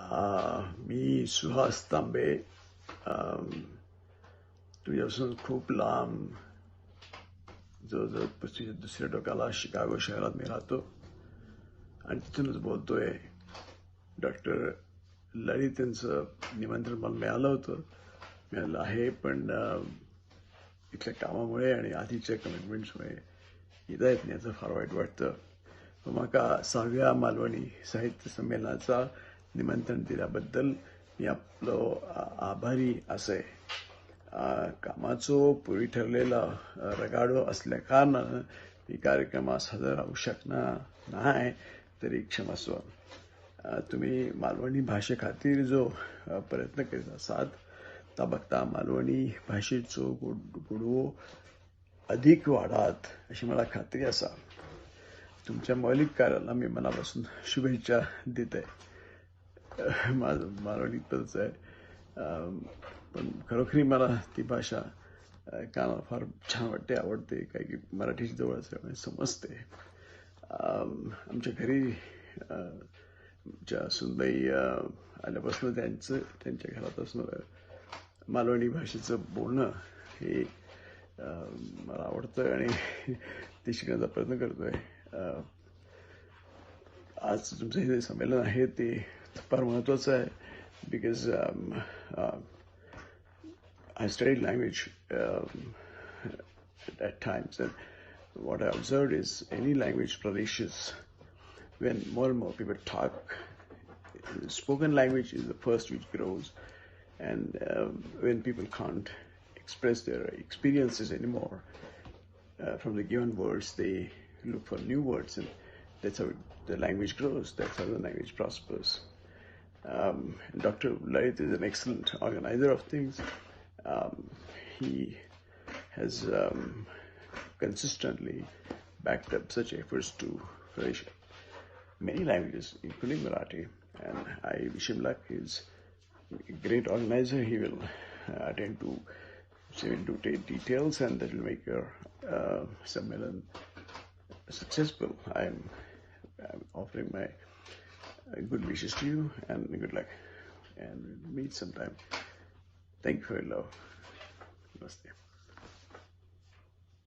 मी सुहास तांबे, तुझ्यापासून खूप लांब, जवळजवळ पृथ्वीच्या दुसऱ्या टोकाला शिकागो शहरात मी राहतो आणि तिथूनच बोलतोय. डॉक्टर ललित यांचं निमंत्रण मला मिळालं होतं, मिळालं आहे, पण इथल्या कामामुळे आणि आधीच्या कमिटमेंट्समुळे येता येत नाही याचं फार वाईट वाटतं. म्हाका सहाव्या मालवणी साहित्य संमेलनाचा निमंत्रण दिल्याबद्दल मी आपलो आभारी आसय. कामाचो पूर्वी ठरलेला रगाडो असल्या कारणान मी कार्यक्रमास हजर राहू शकणार नाही, तरी क्षमस्व. तुम्ही मालवणी भाषे खातीर जो प्रयत्न करीत आसात ता बघता मालवणी भाशेचो गोडवो अधिक वाढात अशी मला खात्री आसा. तुमच्या मौलिक कार्याला मी मनापासून शुभेच्छा दिते. माझं मालवणी पदच आहे, पण खरोखरी मला ती भाषा कानाला फार छान वाटते, आवडते, काही की मराठीची जवळ असल्यामुळे समजते. आमच्या घरी आमच्या सुनबाई आल्यापासून त्यांच्या घरात असणं मालवणी भाषेचं बोलणं हे मला आवडतं आणि ते शिकण्याचा प्रयत्न करतो आहे. आज तुमचं हे संमेलन आहे ते फार महत्त्वाचं आहे, because I studied language at times, and what I observed is any language flourishes when more and more people talk. Spoken language is the first which grows, and when people can't express their experiences anymore from the given words, they look for new words, and that's how the language grows, that's how the language prospers. Dr. Lalit is an excellent organizer of things. He has consistently backed up such efforts to flourish many languages, including Marathi, and I wish him luck. He's a great organizer. He will attend to 7 to 8 details, and that will make your Sammelan successful. I'm offering my good wishes to you and good luck, and we'll meet sometime. Thank you for your love. Namaste.